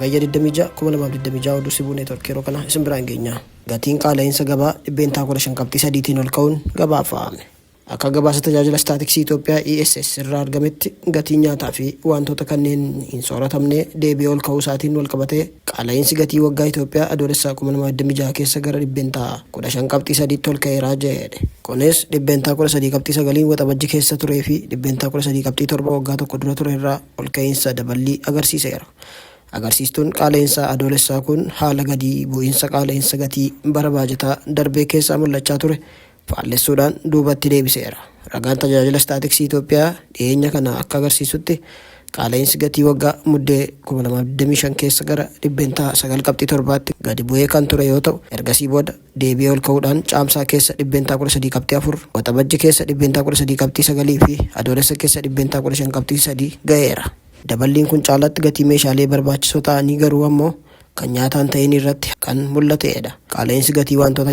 Hagayya 26, 2026 oduu Sibuu Neetwork yeroo kana isin biraan geenya. Gatiin qaala'insa gabaa dhibbeentaa 15 qabxii sadiitiin ol ka'uun gabaafame. Akka gabaasa Tajaajila Istaatiksii Itoophiyaa ESS irraa argametti, gatiin nyaataa fi wantoota kanneen hin sooratamne deebi'ee ol ka'uu isaatiin walqabatee qaala'insi gatii waggaa Itoophiyaa Adoolessa 2026 keessa gara 15 qabxii sadiitti ol ka'eera jedhe. Kunis 13 qabxii sagaliin Waxabajji keessa turee fi 13 qabxii 7 waggaa tokko dura ture irraa ol ka'iinsa daballii agarsiiseera. Agarsiistuun qaala'insa Adoolessaa kun haala gadi bu'iinsa qaala'insa gatii bara baajataa darbee keessaa mul'achaa ture faallessuudhaan duubatti deebiseera. Ragaan Tajaajila Istaatiksii Itoophiyaa dhiyeenya kana akka agarsiisutti, qaala'insi gatii waggaa Muddee 2025 keessa gara 9 qabxii torbaatti gadi bu'ee kan ture yoo ta'u, ergasii booda deebi'ee ol ka'uudhaan Caamsaa keessa 13 qabxii 4, Waxabajji keessa 13 qabxii 9 fi Adoolessa keessa 15 qabxii 3 ga'eera. Daballiin kun caalaatti gatii meeshaalee barbaachisoo ta'anii garuu ammoo kan nyaataa hin ta'in irratti kan mul'ateedha. Qaala'insi gatii wantoota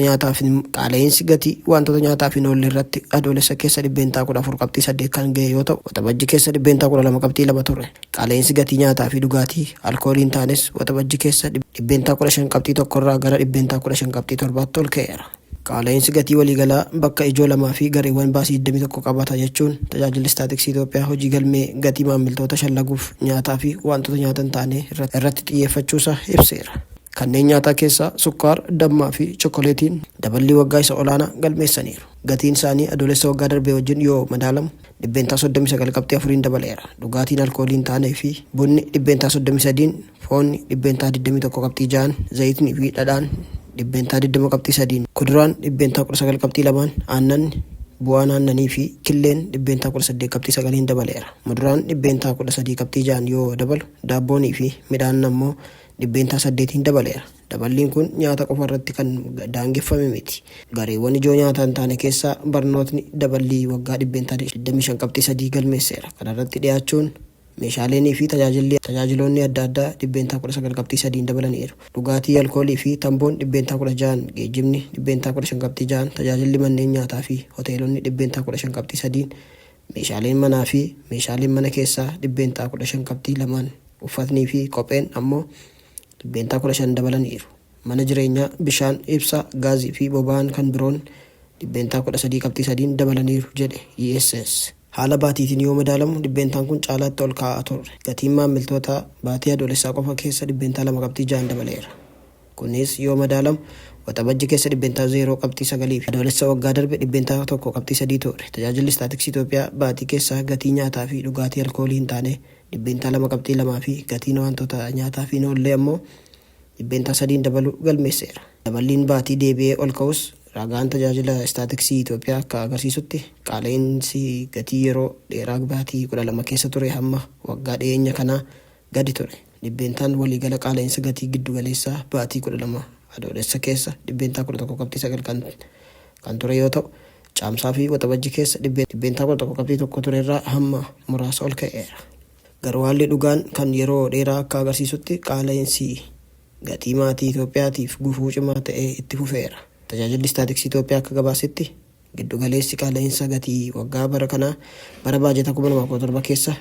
nyaataaf hin oolle irratti Adoolessa keessa 14 qabxii 8 kan ga'e yoo ta'u, Waxabajji keessa 12 qabxii 2 ture. Qaala'insi gatii nyaataa fi dhugaatii alkoolii hin taanes Waxabajji keessa 15 qabxii 1 irraa gara 15 qabxii 7tti ol ka'eera. Qaala'insi gatii waliigalaa bakka ijoo lamaa fi gareewwan baasii 21 qabata jechuun Tajaajilli Istaatiksii Itoophiyaa hojii galmee gatii maammiltoota shallaguuf nyaataa fi wantoota nyaata hin taane irratti xiyyeeffachuusaa ibseera. Kanneen nyaataa keessaa sukkaara, dammaa fi chokoleetiin daballii waggaa isa olaanaa galmeessaniiru. Gatiin isaanii Adoolessa waggaa darbee wajjin yoo madaalamu 39 qabxii 4n dabaleera. Dhugaatiin alkoolii hin taanee fi bunni 33n, foonni 21 qabxii 6n, zayitni fi dhadhaan 20 qabxii 3n, kuduraan 19 qabxii 2n, aannanni, bu'aan aannanii fi killeen 18 qabxii 9n dabaleera. Muduraan 13 qabxii 6n yoo dabalu, daabboonii fi midhaan ammoo 8%n dabaleera. Daballiin kun nyaata qofa irratti kan daangeffame miti. Gareewwan ijoo nyaataa hin taane keessaa barnootni daballii waggaa 25 qabxii 3 galmeesseera. Kanarratti dhiyaachuun meeshaaleenii fi tajaajilli tajaajiloonni adda addaa 19 qabxii 3n dabalaniiru. Dhugaatii alkoolii fi tamboon 16%n, geejjibni 15 qabxii 6n, tajaajilli manneen nyaataa fi hoteelonni 15 qabxii 3n, meeshaaleen manaa fi meeshaaleen mana keessaa 15 qabxii 2n, uffatnii fi kopheen ammoo 15% dabalaniiru. Mana jireenyaa, bishaan, ibsaa, gaazii fi boba'aan kan biroon 13 qabxii 3n dabalaniiru jedhe ESS. Haala baatiitiin yoo madaalamu dhibbeentaan kun caalaatti ol ka'aa ture. Gatiin maammiltootaa baatii Adoolessaa qofa keessa 2 qabxii 6n dabaleera. Kunis yoo madaalamu Waxabajji keessa 0 qabxii 9 fi Adoolessa waggaa darbe 1 qabxii 3 ture. Tajaajilli Istaatiksii Itoophiyaa baatii keessa gatii nyaataa fi dhugaatii alkoolii hin taane 2 qabxii 2 fi gatiin wantoota nyaataaf hin oollee ammoo 3%n dabaluu galmeesseera. Daballiin baatii deebi'ee ol ka'us, ragaan Tajaajila Istaatiksii Itoophiyaa akka agarsiisutti qaala'insi gatii yeroo dheeraa baatii 12 keessa ture hamma waggaa dhiyeenya kanaa gadi ture. Dhibbeentaan waliigala qaala'insa gatii giddu-galeessaa baatii 12 Adoolessa keessa 11 qabxii 9 kan ture yoo ta'u, Caamsaa fi Waxabajji keessa 11 qabxii 1 turerraa hamma muraasa ol ka'eera. Garuu haalli dhugaan kan yeroo dheeraa akka agarsiisutti qaala'insi gatii maatii Itoophiyaatiif gufuu cimaa ta'ee itti fufeera. Tajaajilli Istaatiksii Itoophiyaa akka gabaasetti, giddu-galeessi qaala'insa gatii waggaa bara kanaa bara baajataa 2017 keessa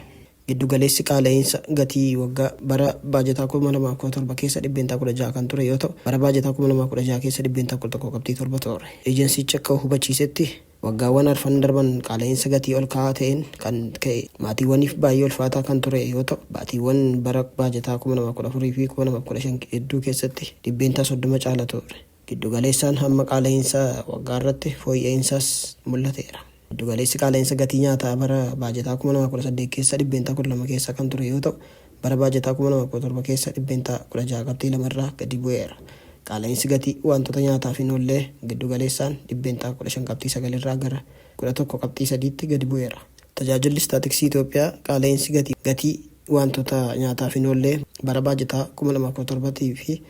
Giddu-galeessi qaala'iinsa gatii waggaa bara baajataa 2017 keessa 16% kan ture yoo ta'u, bara baajataa 2016 keessa 11.7 ture. Ejensichi akka hubachiisetti, waggaawwan arfan darban qaala'iinsa gatii ol ka'aa ta'een kan ka'e maatiiwwaniif baay'ee ulfaataa kan ture yoo ta'u, baatiiwwan bara baajataa 2014 fi 2015 hedduu keessatti 30% caala ture. Giddu-galeessaan hamma qaala'iinsa waggaarratti fooyya'iinsaas mul'ateera. Giddugaleessi qaala'insa gatii nyaataa bara baajataa 2018 keessa 12% keessa kan ture yoo ta'u, bara baajataa 2017 keessa 16 qabxii 2 irraa gadi bu'eera. Qaala'insi gatii wantoota nyaataaf hin oollee giddugaleessaan 15 qabxii 9 irraa gara 11 qabxii 3tti gadi bu'eera. Tajaajilli Istaatiksii Itoophiyaa qaala'insi gatii wantoota nyaataaf hin oollee bara baajataa 2017 fi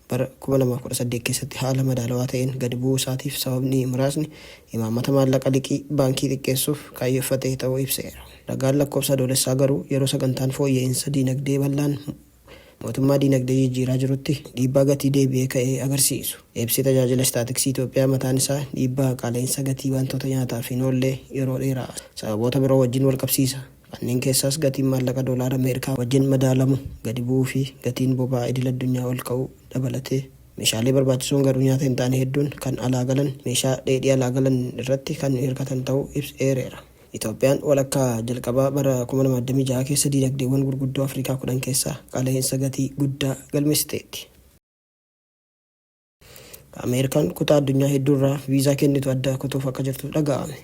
bara 2018 keessatti haala madaalawaa ta'een gadi bu'uu isaatiif sababni muraasni imaammata maallaqa liqii baankii xiqqeessuuf kaayyeffate ta'uu ibseera. Ragaan lakkoofsa Adoolessaa garuu yeroo sagantaan fooyya'iinsa diinagdee bal'aan mootummaa diinagdee jijjiiraa jirutti dhiibbaa gatii deebi'ee ka'e agarsiisu. Ibsi Tajaajila Istaatiksii Itoophiyaa mataan isaa dhiibbaa qaala'insa gatii wantoota nyaataaf hin oolle yeroo dheeraa sababoota biroo wajjin walqabsiisa. Kanneen keessaas gatiin maallaqa doolaara Ameerikaa wajjin madaalamu gadi bu'uu fi gatiin boba'aa idil-addunyaa ol ka'uu dabalatee meeshaalee barbaachisoon garuu nyaata hin taane hedduun kan alaa galan meeshaa dheedhii alaa galan irratti kan hirkatan ta'uu eereera. Itoophiyaan walakkaa jalqabaa bara 2026 keessa diinagdeewwan gurguddoo Afrikaa 10 keessaa qaala'insa gatii guddaa galmeessiteetti. Ameerikaan kutaa addunyaa hedduurraa viizaa kennitu adda kutuuf akka jirtu dhaga'ame.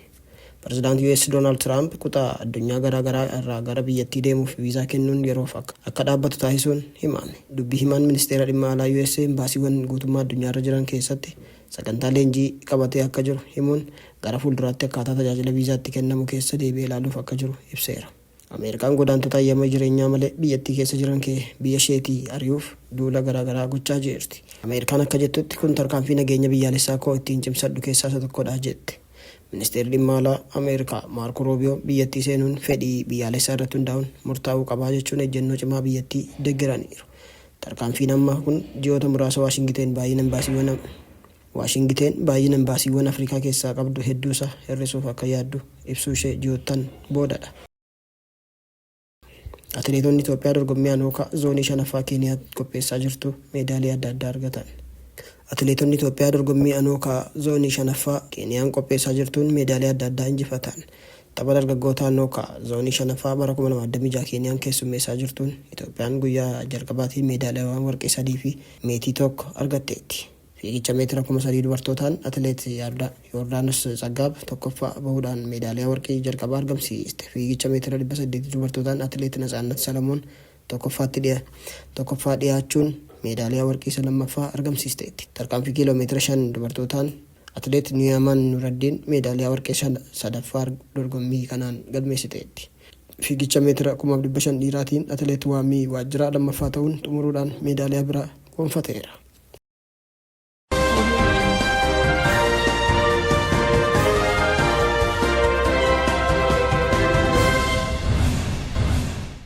Pirezidaanti US Doonaald Tiraamp kutaa addunyaa garaa garaa irraa gara biyyattii deemuuf viizaa kennuun yeroof akka dhaabbatu taasisuun himame. Dubbi himaan Ministeera Dhimma Alaa US imbaasiiwwan guutummaa addunyaarra jiran keessatti sagantaa leenjii qabatee akka jiru himuun gara fuulduraatti akkaataa tajaajila viizaatti kennamu keessa deebi'ee ilaaluuf akka jiru ibseera. Ameerikaan godaantota hayyama jireenyaa malee biyyattii keessa jiran biyya isheetii ari'uuf duula garaa garaa gochaa jirti. Ameerikaan akka jettutti kun tarkaanfii nageenya biyyaalessaa koo ittiin cimsadhu keessaa isa tokkodha jette. Ministeerri Dhimma Alaa Ameerikaa Maarko Ruubiyoo biyyattii seenuun fedhii biyyaalessaa irratti hundaa'uun murtaa'uu qabaa jechuun ejjennoo cimaa biyyattii deggeraniiru. Tarkaanfiin ammaa kun ji'oota muraasa Waashingiteen baay'ina imbaasiiwwan Waashingiteen baay'ina imbaasiiwwan Afrikaa keessaa qabdu hedduusaa hir'isuuf akka yaaddu ibsuushee ji'oottan boodadha. Atileetonni Itoophiyaa dorgommii Anookaa zoonii 5ffaa Keeniyaa qopheessaa jirtu meedaaliyaa adda addaa argatan. Atileetonni Itoophiyaa dorgommii Anookaa zoonii 5ffaa Keeniyaan qopheessaa jirtuun meedaaliyaa adda addaa injifatan. Tapha dargaggootaa Anookaa zoonii 5ffaa bara 2026 Keeniyaan keessummeessaa jirtuun Itoophiyaan guyyaa jalqabaatiin meedaaliyaawwan warqee 3 fi meetii 1 argatteetti. Fiigicha meetira 3000 dubartootaan atileet Yoordaanos Tsaggaab tokkoffaa bahuudhaan meedaaliyaa warqii jalqabaa argamsiiste. Fiigicha meetira 800 dubartootaan atileet Natsaannat Salamoon tokkoffaa dhiyaachuun meedaaliyaa warqii isa lammaffaa argamsiisteetti. Tarkaanfii kiiloo meetira 5 dubartootaan atileet Niyaamaan Nuraddiin meedaaliyaa warqee sadaffaa dorgommii kanaan galmeessiteetti. Fiigicha meetira 5,500 dhiiraatiin atileet Waamii Waajjiraa lammaffaa ta'uun xumuruudhaan meedaaliyaa biraa gonfateera.